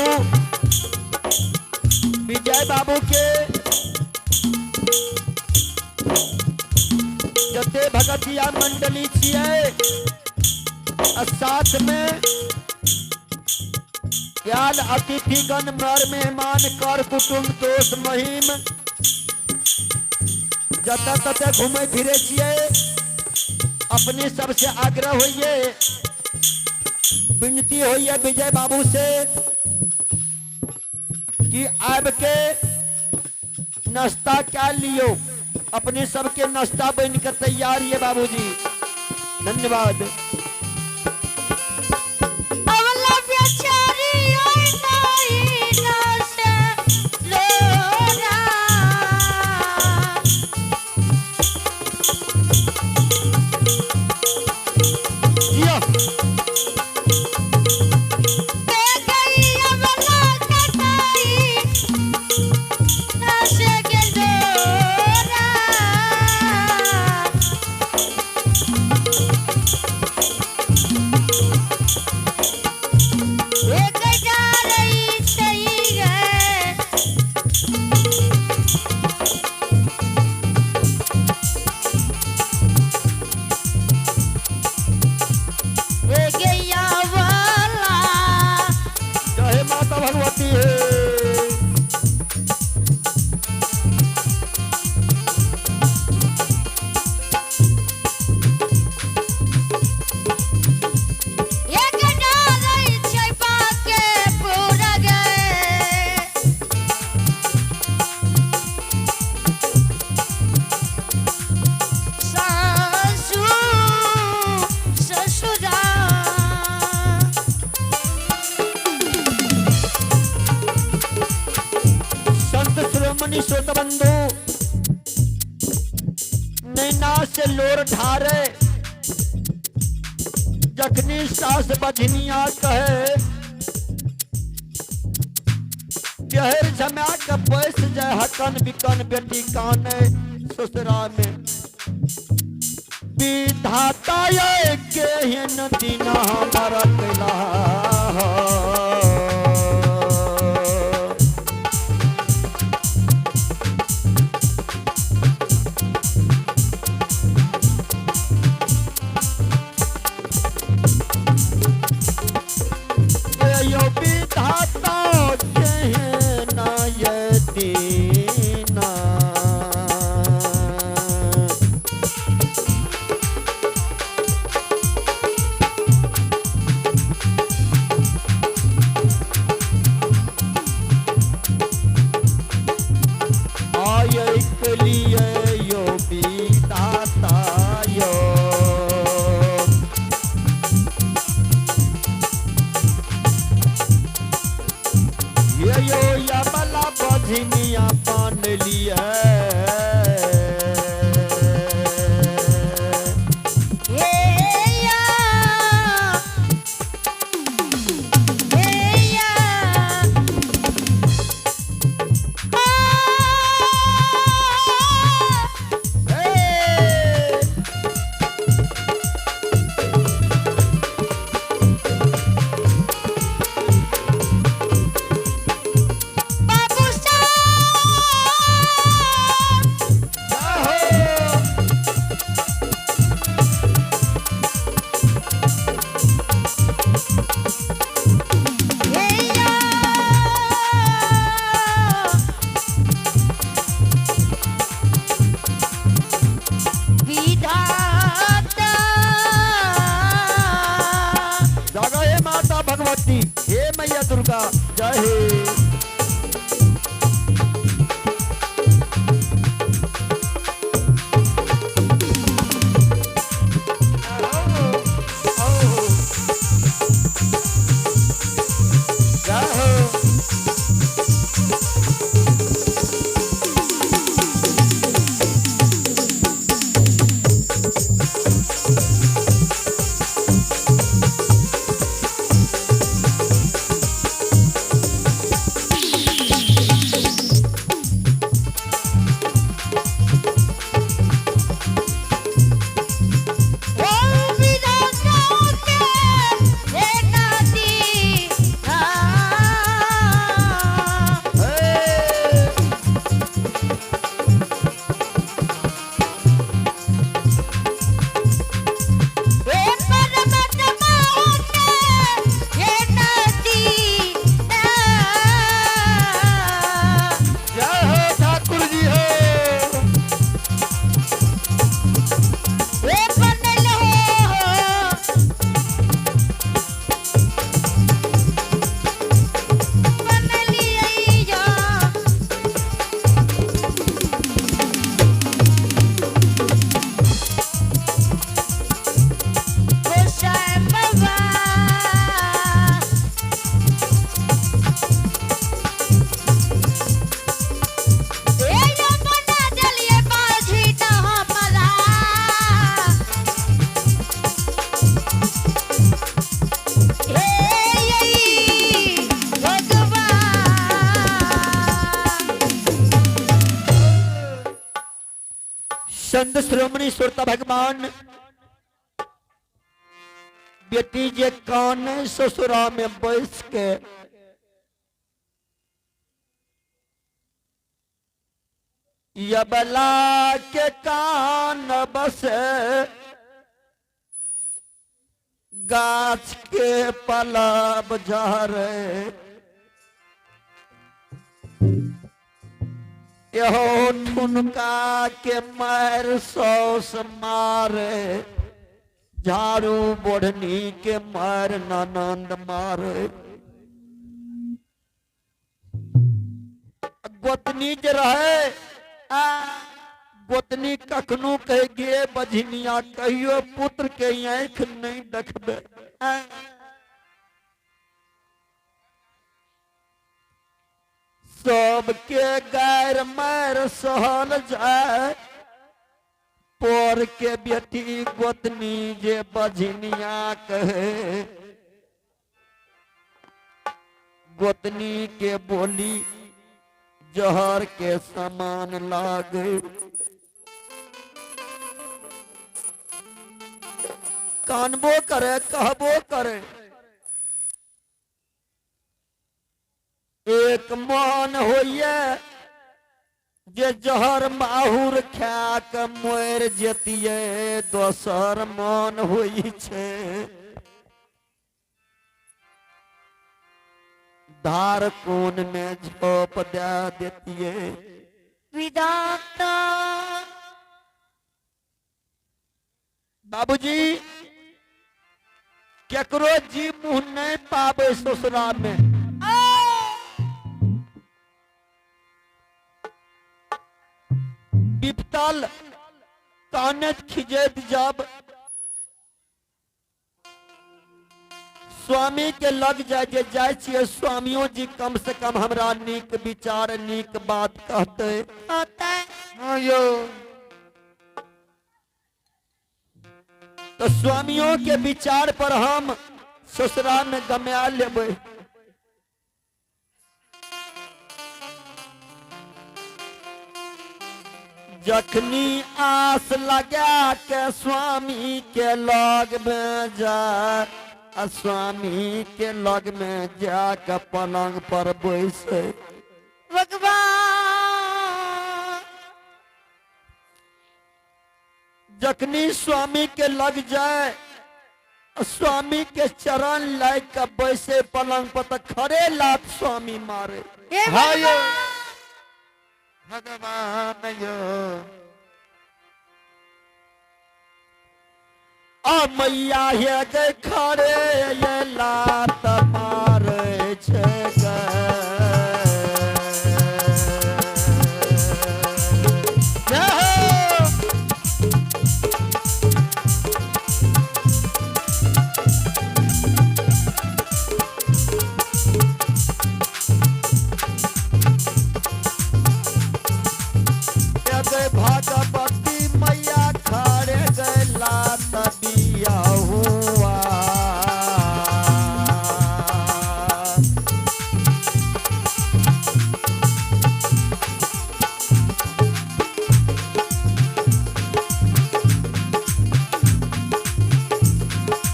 बंधु विजय बाबू के जते भगतिया मंडली छियै आ साथ में आयल अतिथिगण मर मेहमान कर कुटुम्ब दोस्त महिम जतऽ ततऽ घूमै फिरै छियै अपने सबसे आग्रह होइए विनती होइए विजय बाबू से कि आबि के नाश्ता कए लियो अपने सबके नाश्ता बन के तैयार ये बाबूजी। धन्यवाद। अवला बेचारी ओइ नैना से लोरा। जिया। पे गई अवला कटाई नस के डोरा। एक जा रही सही है। गैया वाला। जय माता भगवती है। एक डालै छै बाके पूरा गे। सासु ससुरा। संत शिरोमणि श्रोत बंधु नैना से लोर ढारे जखनी सास बझनिया कहे जहर जमा के पैस जाय हकन बिकन बेटी काने ससुरा में विधाता ये केहन दिन हमारा कैला। यो विधाता केहन ये दीना। आय के लिए यो विधाता यो ये यो या बला बझनिया पान लिए। हे या, हे या, आ। हे! बाबू साहब। आहो! हे या, विधाता। जागा हे माता भगवती हे मैया दुर्गा जय हे। जय हो। श्रोमणी श्रोता भगवान, बेटी जे कान ससुरा में बैस के यबला के कान बसे गाछ के पलब झरे, एहो ठुनका के मार सौस मारे, झाड़ू बोढ़नी के मार ननंद मारे। गोतनी जे रहे, गोतनी कखनो कहे गे बझनिया कहियो पुत्र के आँख नहीं देखबे। सबके गैर मैर सहल जाए, पर के बेटी गोतनी जे बझनिया कहे, गोतनी के बोली जहर के समान लागे। कानबो करे कहबो करे, एक मन होइए जे जहर माहुर खा के मरि जेतिए, दोसर मन होइ छै धार कोन में झोप दे देतिए। विधाता बाबूजी केकरो जी मुंह नहीं पावे ससुरा में। विपतल कानत खिजैत जब स्वामी के लग जाए जे जाए छियै, स्वामियों जी कम से कम हमरा नीक विचार नीक बात कहते। होता यो तो स्वामियों के विचार पर हम ससुरा में गमा लेबै। जखनी आस लगा के स्वामी के लग में जा, आ स्वामी के लग में जाके पलंग पर बैसे। भगवान जखनी स्वामी के लग जाए, स्वामी के चरण लाग के बैसे पलंग पर, तो खड़े लात स्वामी मारे। हे हाँ यो। भगवान भगवान यो आ मैया हे गे खड़े ये लात मारे छे गे। जय हो। हे गे भगवती मैया खड़े गे लात बिया हुआ।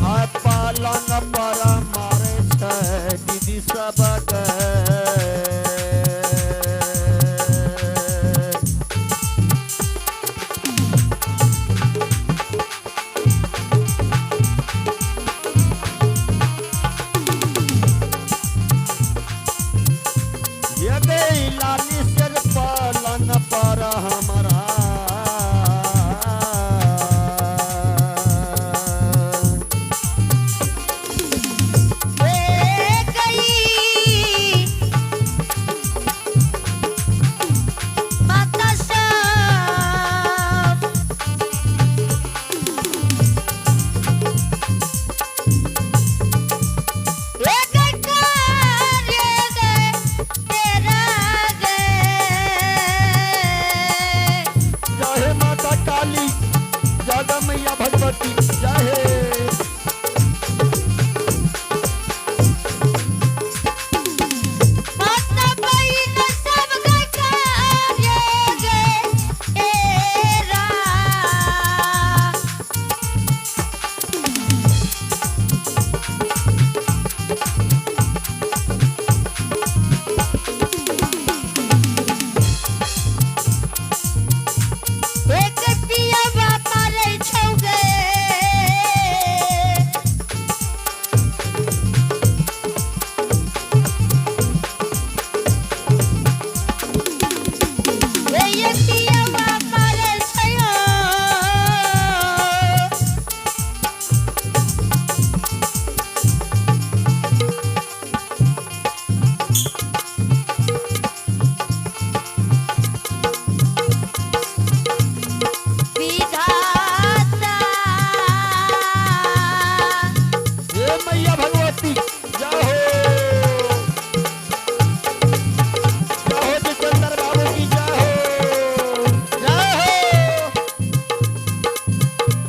आ पलंग पर मारे छै दीदी सब गे। ये गई लाली सिर पलंग पर हमरा। हो मैया भगवती, जय हो, जय हो जितेंद्र बाबू की जय हो, जय हो।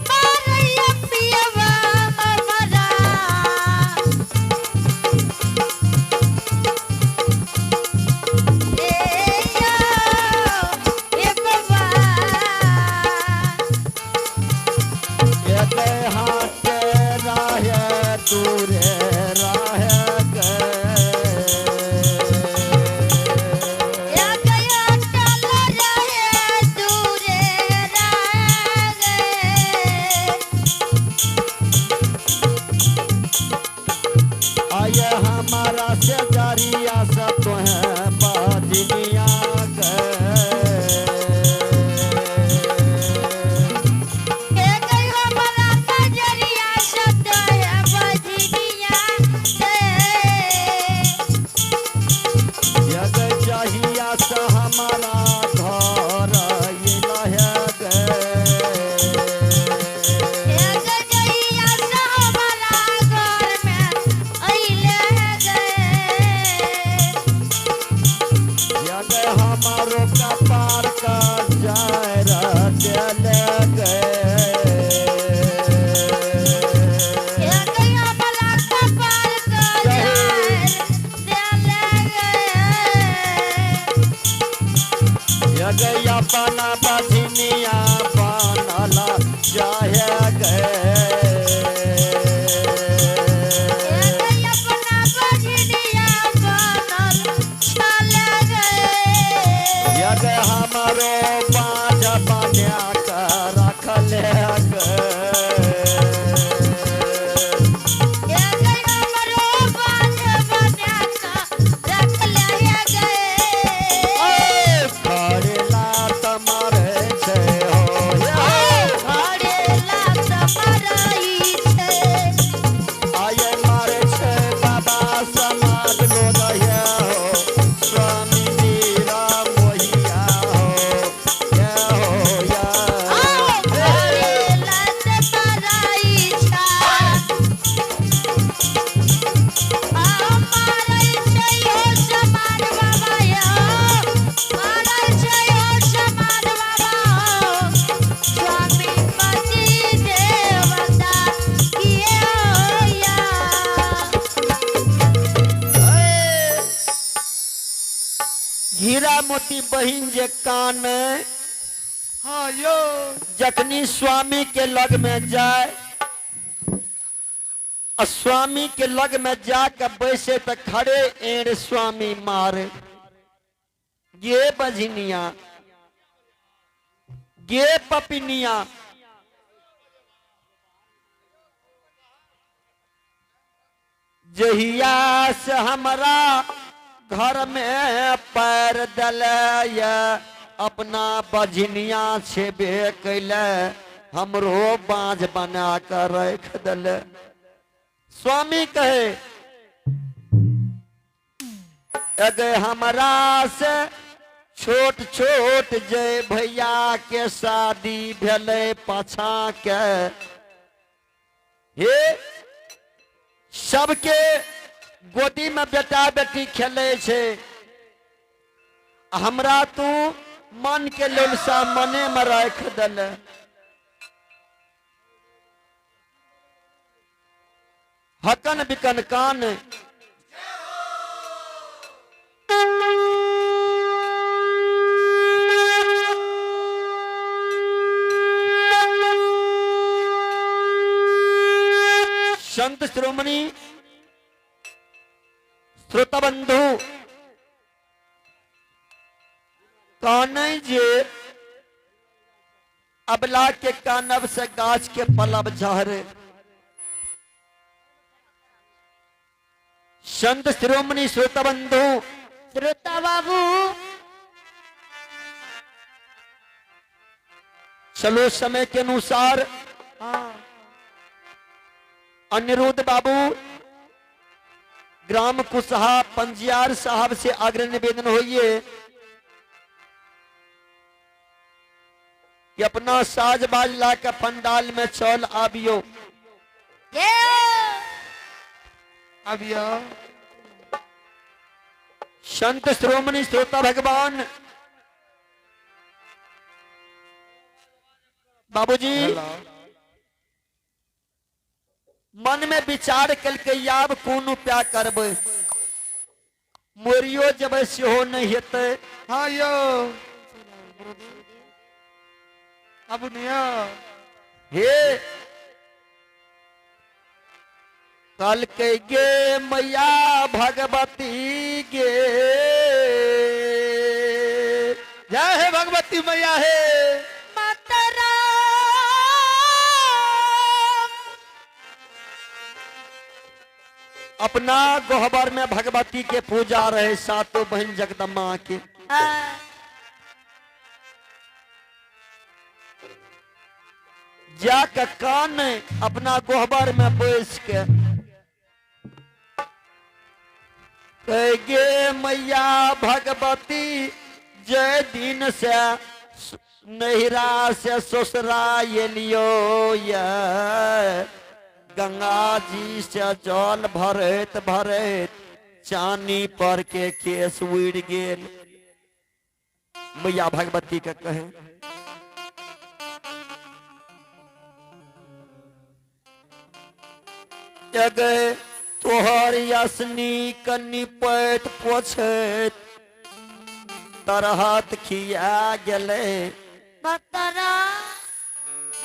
मारैया पियवा हमरा। ए यो ए बाबा। एते हाथ राहे दूरे राहे के। या गया चल रहे दूरे रह गए। आये हमारा से जरिया से तोहे बाजनिया के। के गई हमारा नजरिया शब्द है बजनिया से। यग चाहिया से हमारा घर अइला के। एक जइया से हमारा घर में अइले गए। यग हमारो कपार का जाय देले गए। एक हमारा कपार का जाल देले गए। यग अपना बजनिया बनला चाहे गए। एक अपना बजनिया बनल छल गए। यग हमारो बाज बना के रखल गए। एक हमरो बाज बना के रखले गए। खड़े लात मारे छै हो। घरे लात मारई छै। आये मारे छै बाबा समाज लो रहे हो, स्वामी मीरा मोहिया हो, ये हो या। आओ घरे लात मारई छै। आओ मारई छै हो समाज बाबा यो। मारई छै हो समाज बाबा हो। स्वामी पति देवता किए हो या। हीरा मोती बहिन जे कान हाँ यो। जखनी स्वामी के लग में जाए आ स्वामी के लग में जाके बैसे त खड़े एड़ स्वामी मारे, गे बझनिया गे पपिनिया, जहिया से हमरा घर में पैर दले अपना बझनिया छेबे कैले, हमरो बाँझ बना कर रख दले। स्वामी कहे अगे हमरा से छोट छोट जय भैया के शादी भेलै पाछा के, हे सबके गोदी में बेटा बेटी खेले छै, हमरा तू मन के लोलसा मने में राख दले। हकन बिकन कान संत श्रोमणी श्रोता बंधु कान जे अबला के कानब से गाछ के पलब झहरे। संत श्रोमणी श्रोता बंधु श्रोता बाबू चलो समय के अनुसार हाँ। अनिरुद्ध बाबू ग्राम कुसहा पंजियार साहब से आग्रह निवेदन होइए कि अपना साज बाज ला के पंडाल में चल आबियो। अबियो। संत श्रोमणी श्रोता भगवान बाबूजी हेलो। मन में विचार कलकै आब कोन उपाय करबै, मरियो जेबै सेहो नहि हेतै। हाँ यौ, आबू ने यौ। हे कहलकै गे मैया भगवती गे, जय हे भगवती मैया हे। माता राम। अपना गहबर में भगवती के पूजा रहे सातों बहन जगदम्बा के। हाँ। जाके कान अपना गोहबर में बैस के कह गे मैया भगवती, जय दिन से नैहरा से ससुरा एलियो ये, गंगा जी से जल भरैत भरैत चानी पर के केस उड़ि गेल। मैया भगवती के कहे गे तोहर यसनी कनि पैत पोछैत तरहत खिया गेलै,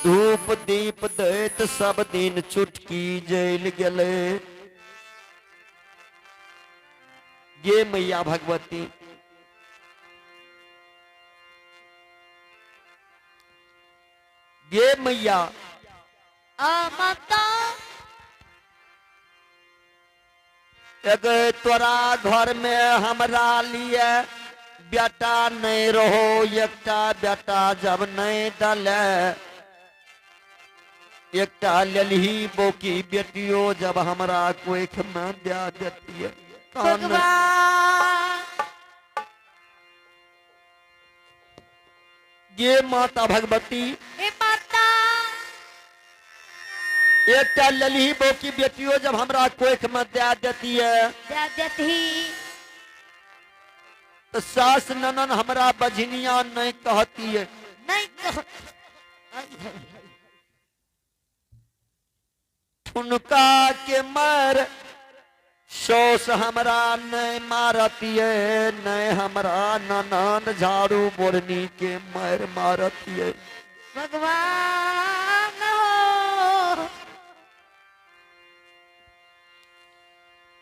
धूप दीप दैत सब दिन चुटकी जलि गेलै। गे मैया भगवती, गे मैया आ माता, एक तोरा घर में हमरा लिए बेटा नहीं रहो, एकटा बेटा जब नहीं दले, एकटा लेलही बौकी बेटियो जब हमरा कोख में दे देतियै। भगवान गे माता भगवती, हे माता, एकटा ललही बौकी बेटियो जब हमरा कोख में दे देतियै, दे देती, तो सास ननन हमरा बझनिया नहीं कहतियै। नहीं कह ठुनका के मार सौस हमरा नहीं मारतियै, नहीं हमरा ननद झाड़ू बोरनी के मार मारतियै। भगवान हो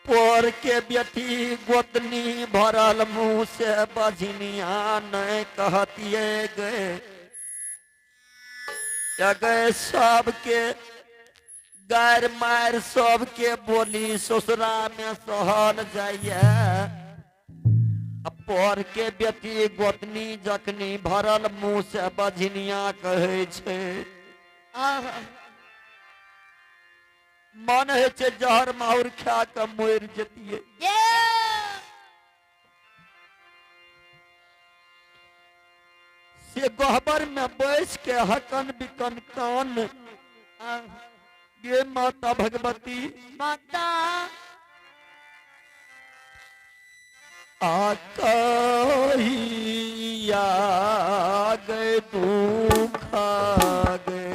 पोर के बेटी गोतनी भरल मुंह से बझनिया नहीं कहतियै गे, गए सबके गारि मारि सबके बोली ससुरा में सहल जाइए, आ पर के बेटी गोतनी जखनी भरल मुंह से बझनिया कहै छै, मन होइ छै जहर माहुर खा कऽ मरि जतियै। से गहबर में बैस के हकन बिकन कान गे माता भगवती, माता आ कहिया गए दुखा गे।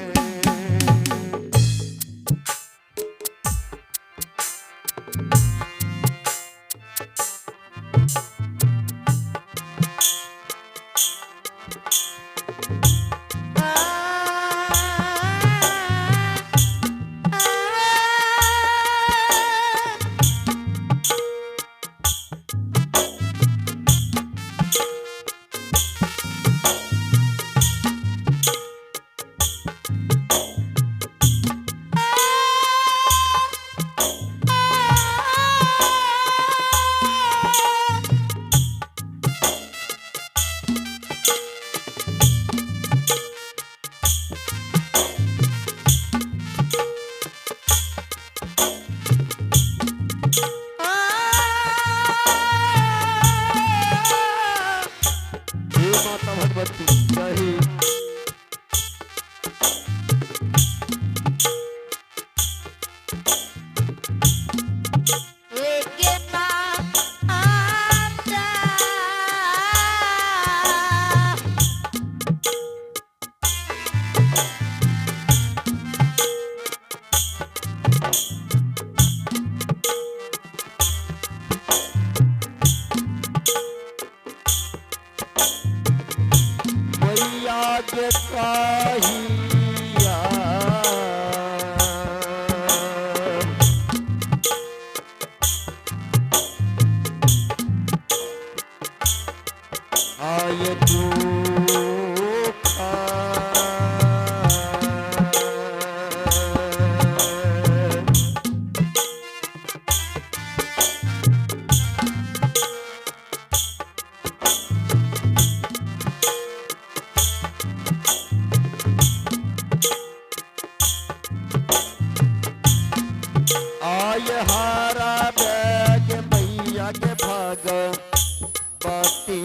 हारा बैग मैया के भगवती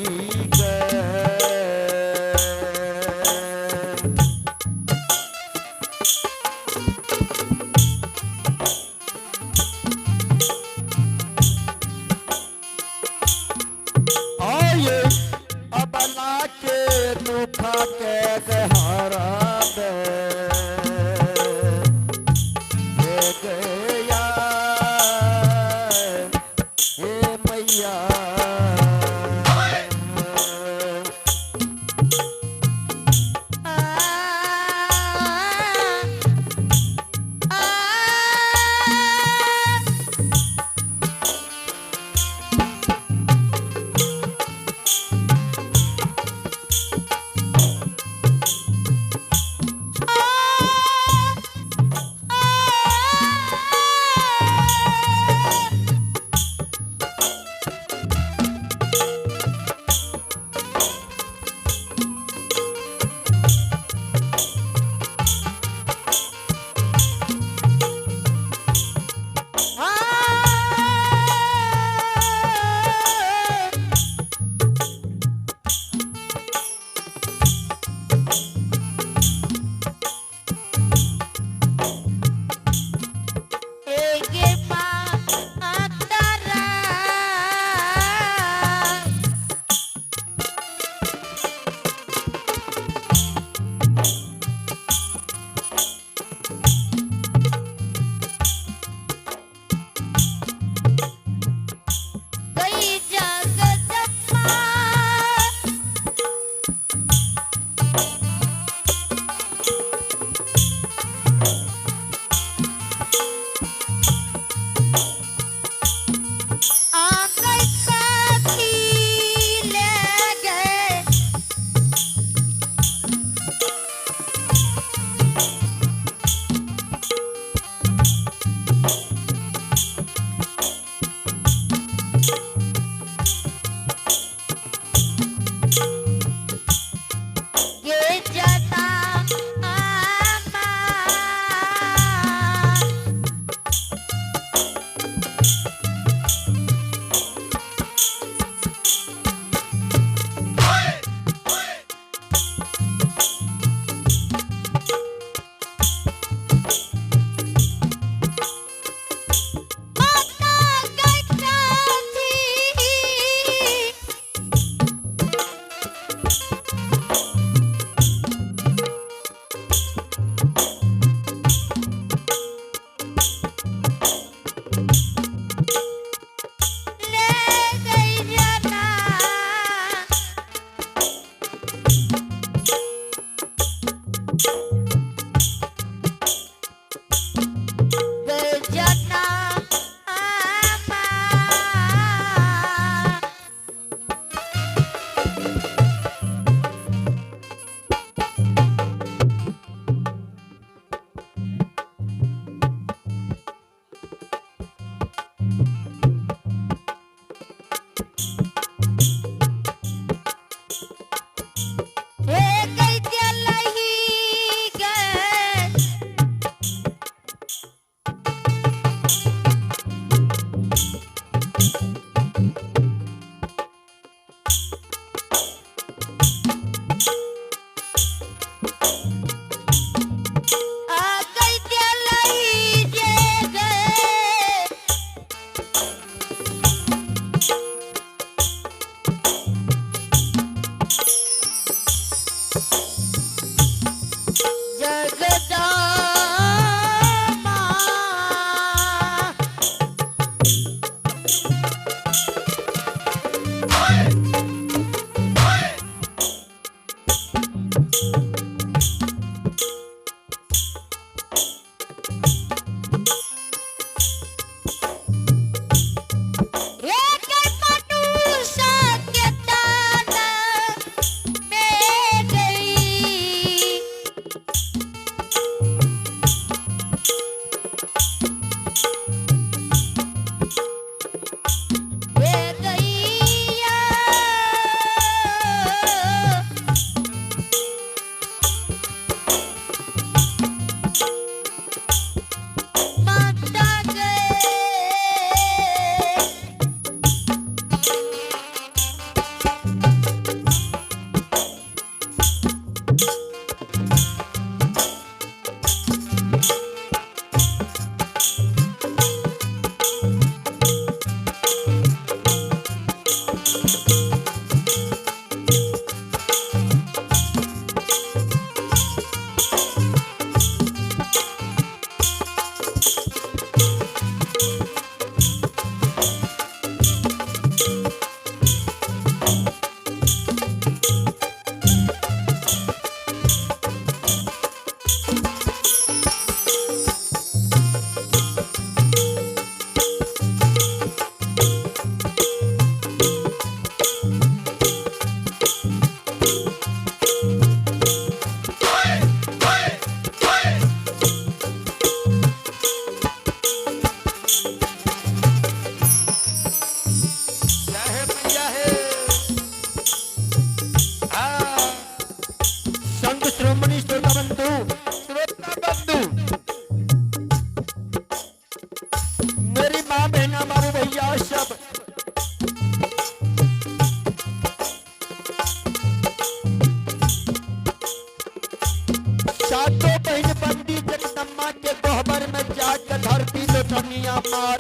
के। आये अबला के दुखा के गहरा बे गया हे मैया। आ आ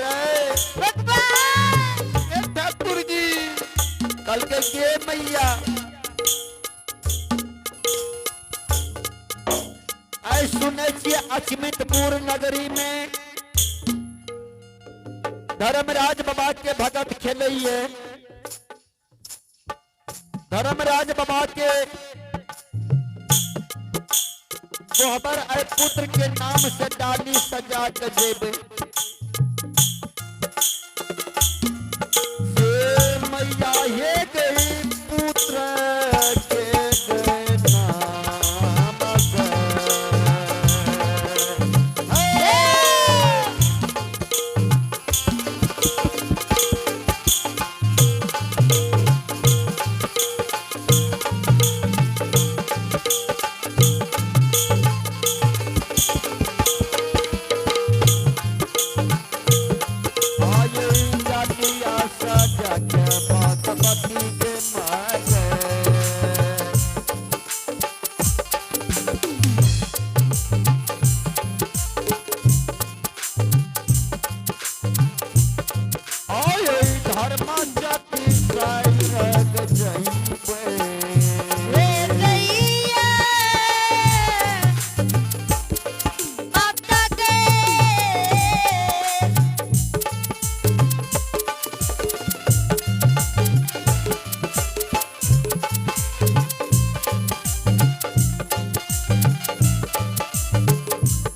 रे। भगवान। हे ठाकुर जी। कल के गे मैया आइ सुनै छियै अचमितपुर नगरी में धर्मराज बाबा के भगत खेलैये। धर्मराज बाबा के गोहबर आइ पुत्र के नाम से डाली सजा के जेबे। से मैया हे गई पुत्र के नाम से। हे! आये जातिया सजा के बासपति के मारे। आये धर्म जाति साई रग जइबे। रे गैया माता के।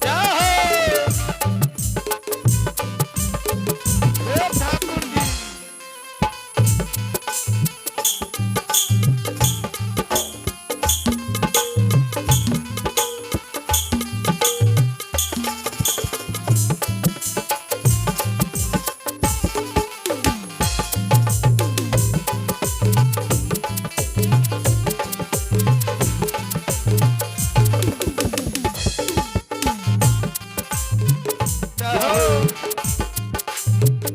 जय हो। हे ठाकुर जी। जय हो।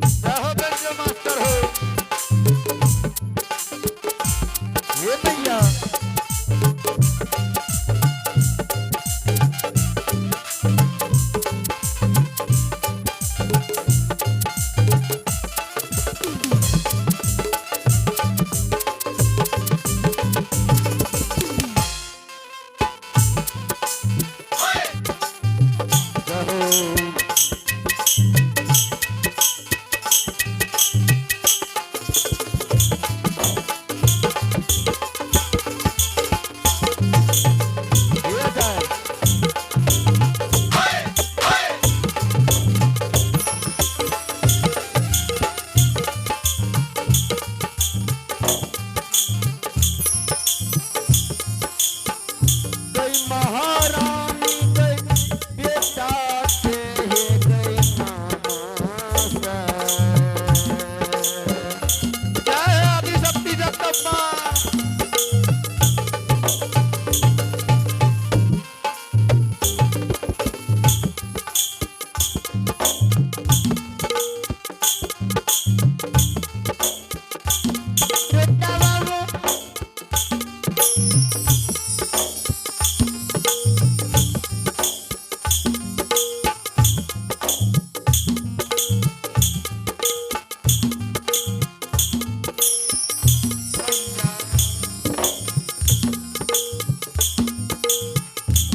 जय हो बेंजो मास्टर हो। हे भैया जय हो। हे जाए। गई महारानी गई बेटा के हे गई मामा से। जय हे आदिशक्ति जगदम्बा। छोटा बाबू।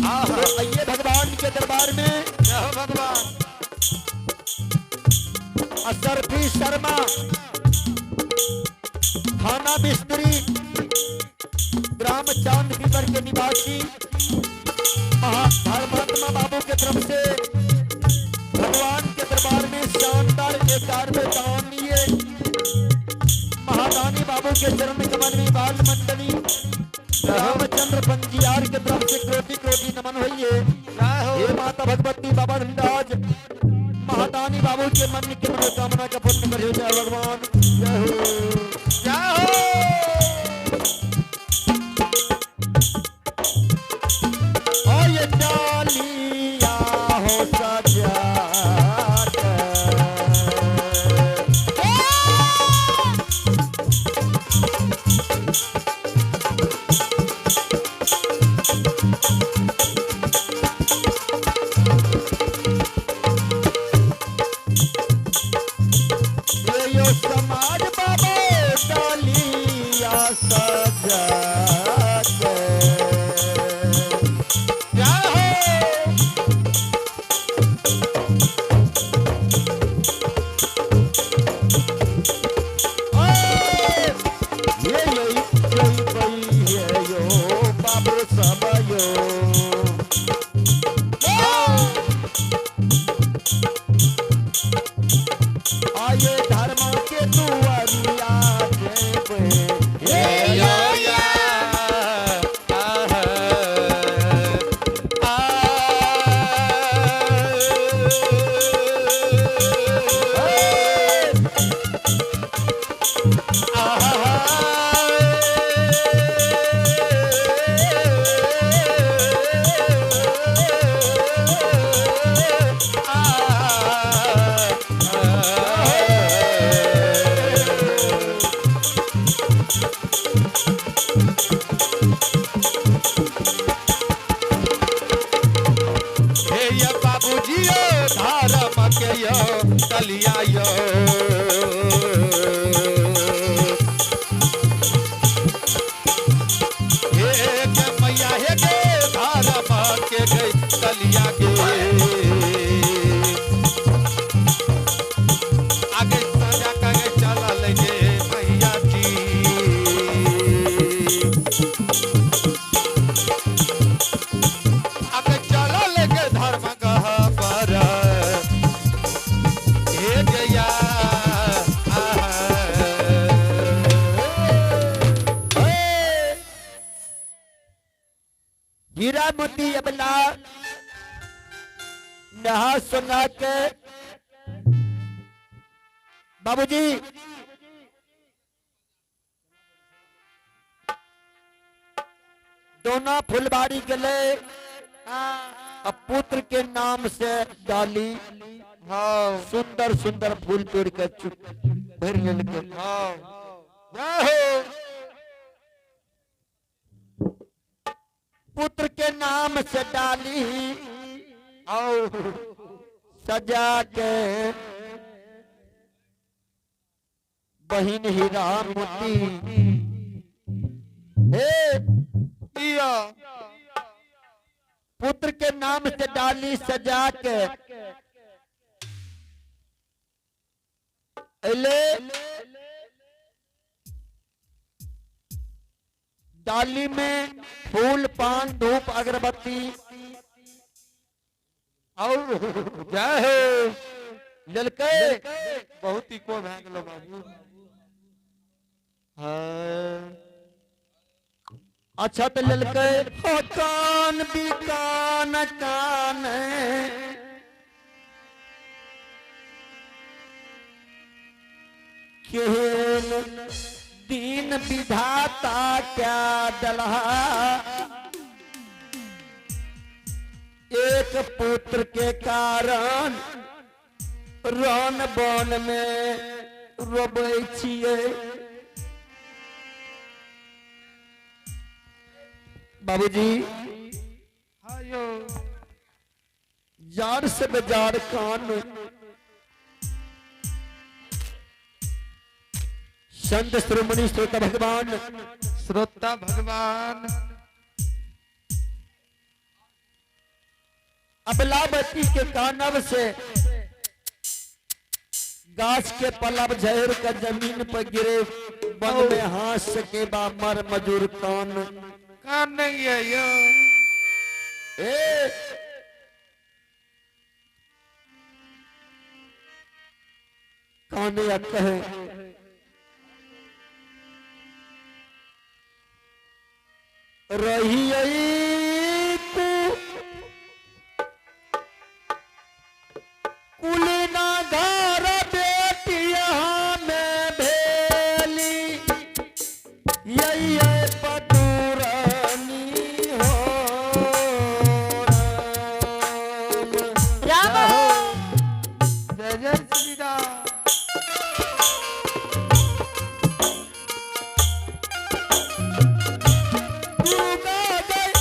आहा। तो आइए भगवान के दरबार में। जय हो भगवान। असरफी शर्मा थाना मिस्त्री ग्राम चांद पीपर के निवासी महाधर्मात्मा बाबू के तरफ से भगवान के दरबार में शानदार एक में दान लिए। महादानी बाबू के चरण कमल में बाल मंडली रामचंद्र पंजियार के तरफ से कोटि कोटि नमन होइए। जय हो। हे माता भगवती बाबा धनराज महादानी बाबू के मन की मनोकामना का पूर्ण करियो। जय भगवान जय हो। जय हो। और ये डालिया हो सजा के। के धर्म के दुआरिया जेबै। हे यो या आहा आ हे ये बाबूजी यो धर्म के यो कलिया यो हे के मैया हे के धर्म के गई कलिया के आगे सजा के चलल गे मैया जी। आगे चलल गे धर्म कह पर हे गया हीरा मोती अबला नहा सुना के बाबूजी दोनों फुलबाड़ी गले अब पुत्र के नाम से डाली हाँ सुंदर सुंदर फूल तोड़ के चुप भर लेलके। हाँ जय हो। पुत्र के नाम से डाली आओ सजा के बहिन हीरा मोती हे दिया पुत्र के नाम से डाली सजा के अले डाली में फूल पान धूप अगरबत्ती आओ जय हो। ललके बहुत ही को भए गेलो बाबू। हाँ अच्छा तो ललके हो कान भी कान कान केहन दीन विधाता क्या डलहा एक पुत्र के कारण रन बन में रोबै छियै। बाबूजी हाँ यो जार से बेजार कान संत श्रोमणी श्रोता भगवान श्रोता भगवान अबलावती के कानव से गाछ के पलब झेर कर जमीन पर गिरे वन में हाथ सके बा मर मजूर कान कान नहीं है यो ए काने या कहे रही कुलना घर बेटिया में भेली यही पटुरानी हो राम। राम जय जय श्री राम। दुर्गा जय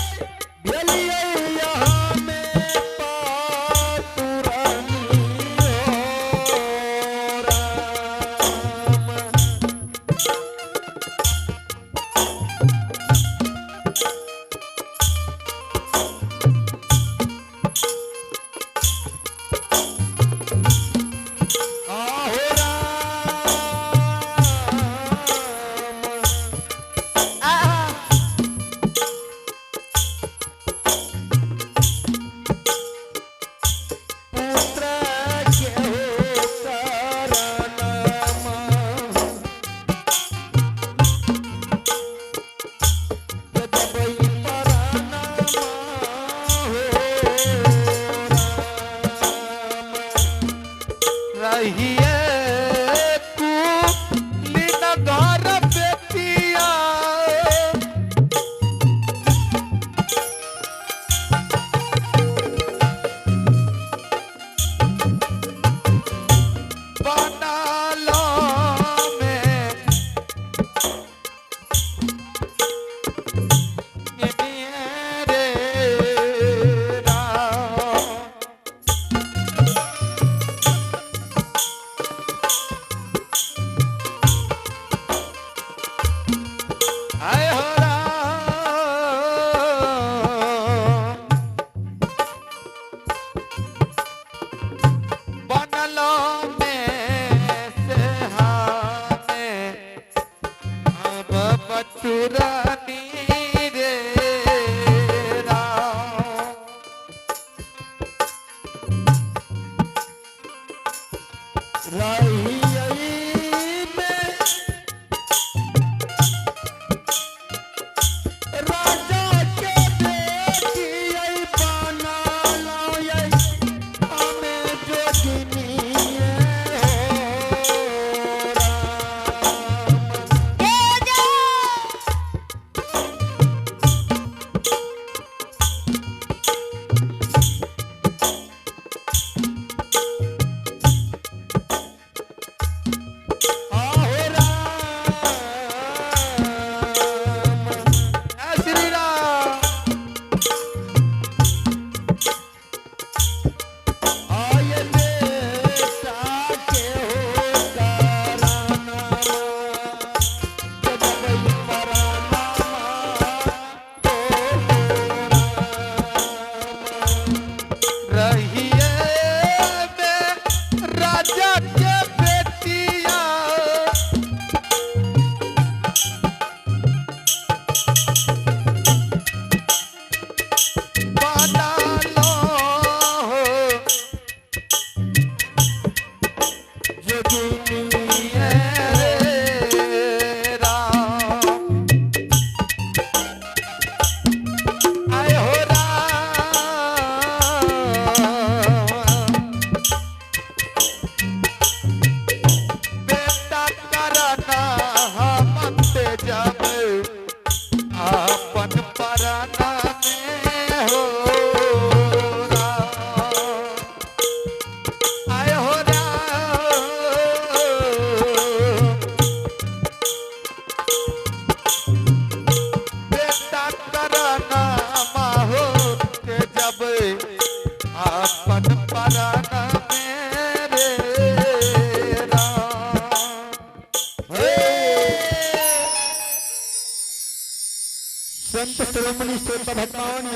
संत शिरोमणि श्रोता भगवान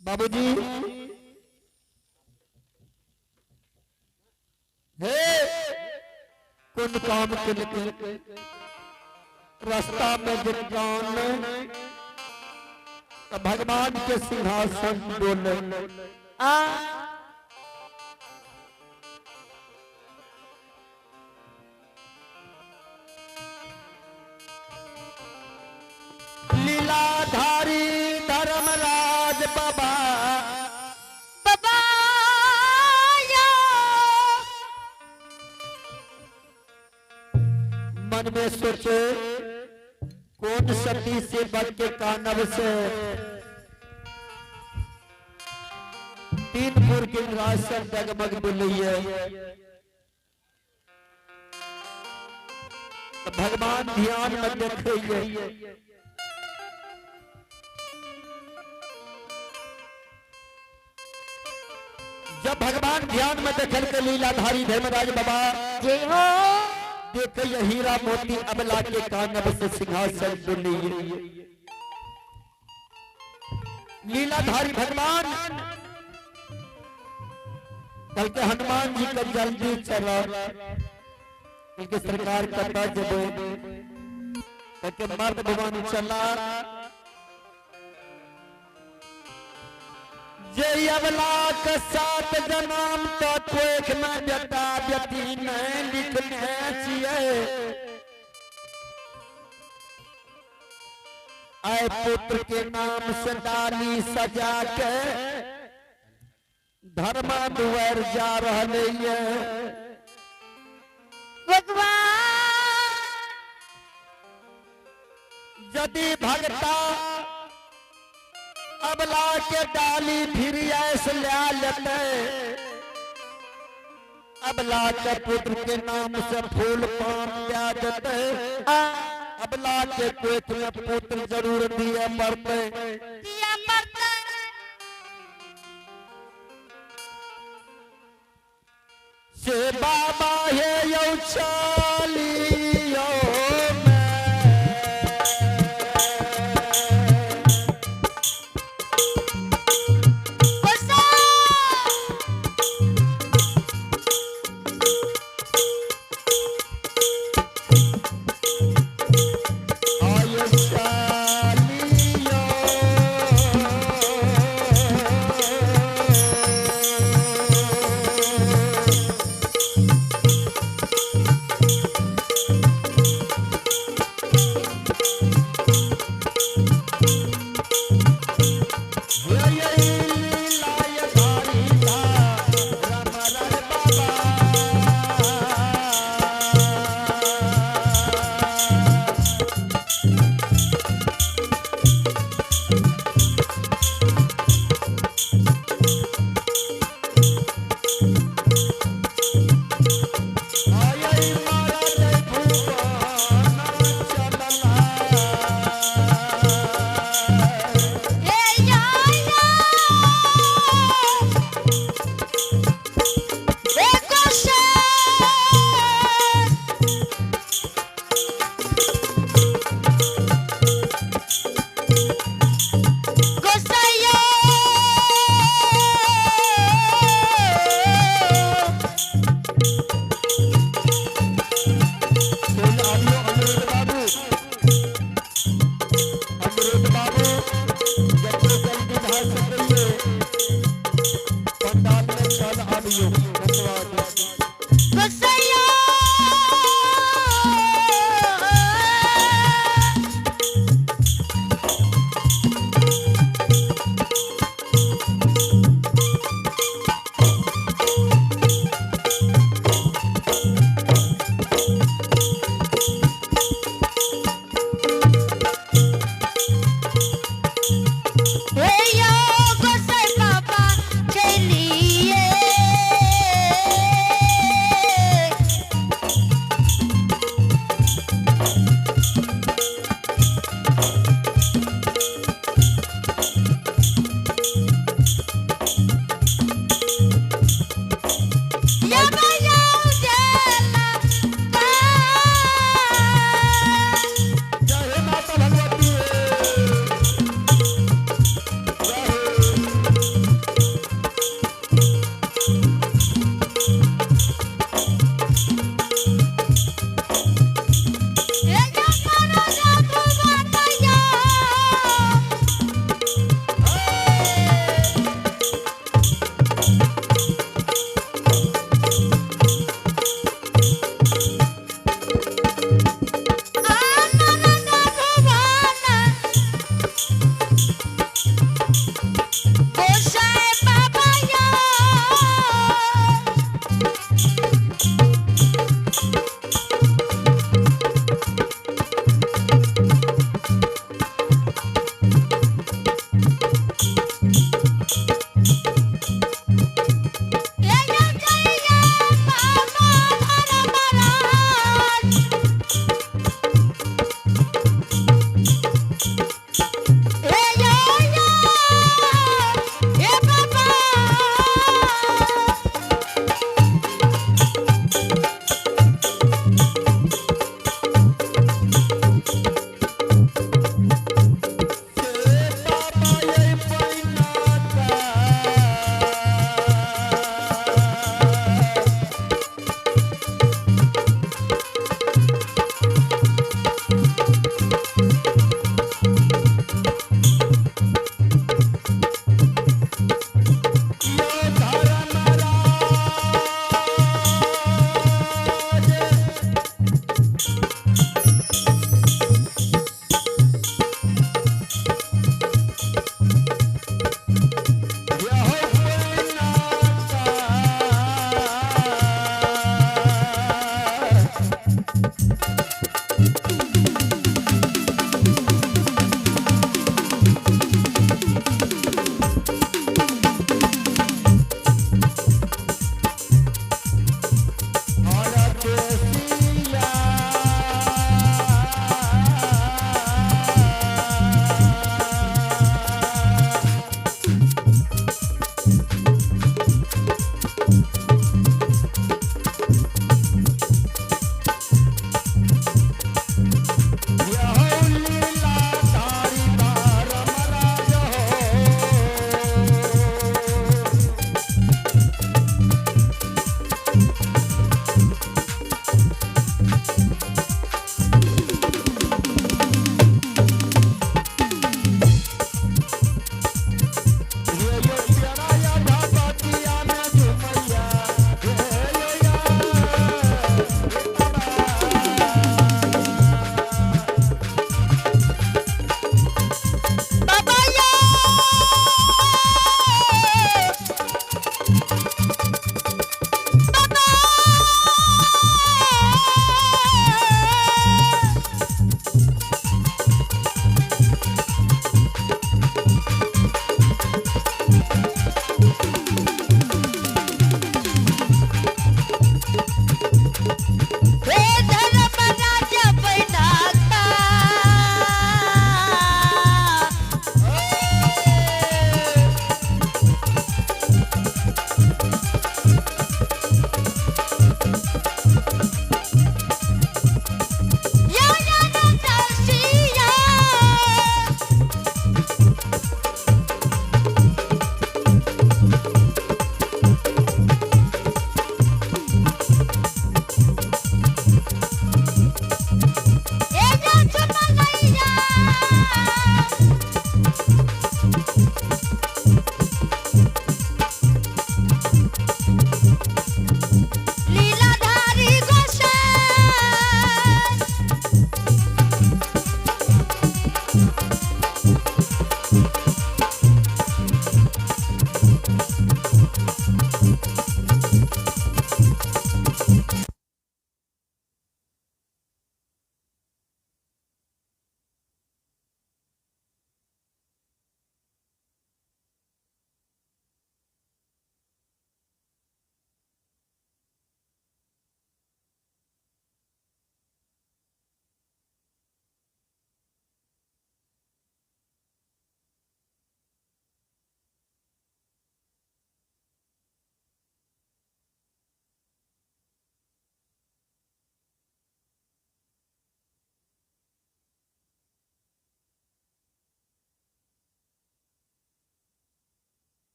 बाबूजी हे कोन काम केलकै रास्ता में जे कान तऽ भगवान के सिंहासन डोले। आ लीलाधारी धर्मराज बाबा बाबा यो मन में सोचे कौन सती से बढ़ के कानव से तीन पुर के इंद्रासन डगमग डुलैये। तो भगवान ध्यान में देखैये। जब भगवान ध्यान में देखल के लीलाधारी धर्मराज बाबा जय हो देखैये हीरा मोती अबला के कानब से सिंहासन डुलैये। लीलाधारी भगवान कल के हनुमान जी का जल्दी चलो, क्योंकि सरकार कता जब के मर्द भगवान चला जे अबला के सात जन्म तो कोख में बेटा बेटी नहीं लिखने छियै। आए पुत्र के नाम से डाली सजा के धर्मा दुआर जा रहे ये। भगवान यदि भगता अबला के डाली फिर ऐस ला लेते, अबला के पुत्र के नाम से फूल पान दिया देते, अबला के कोख में पुत्र जरूर दिए पड़ते। दिया पड़ते। से बाबा हे यौ चालियो गोसा आय चालियो हे या या हे गोसा गोसाइया गोसाइया हे यो गोसाई बाबा चलिए।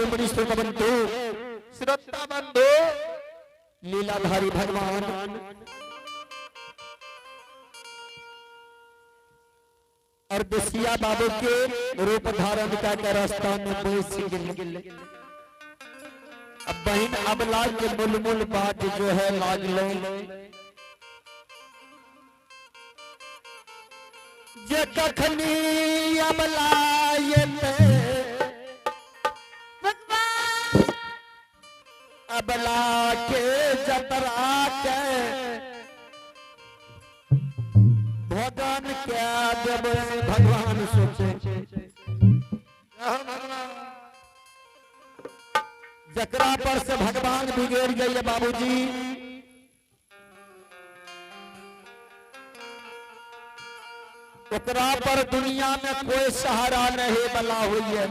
शिरोमणि श्रोता बंधु, श्रोता बंधु, लीलाधारी भगवान और देसिया बाबू के रूप धारण का रास्ता में बैस गेल। अब बहन अबला के मूल मूल बात जो है लागल जे कखनी अबला एतै भगवान अबला के जतरा के भोजन के देबै। भगवान सोचे जकरा पर से भगवान बिगड़ गई है बाबूजी, ओकरा पर दुनिया में कोई सहारा नहीं बला हुई है।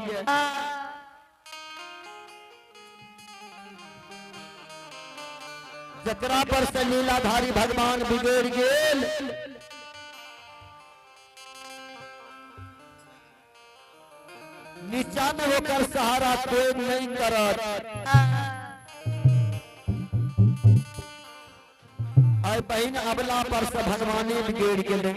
जकरा पर से लीलाधारी भगवान बिगड़ गेल, नीचा में होकर सहारा कोई नहीं करत। आय बहन अबला पर से भगवाने बिगड़ गेले।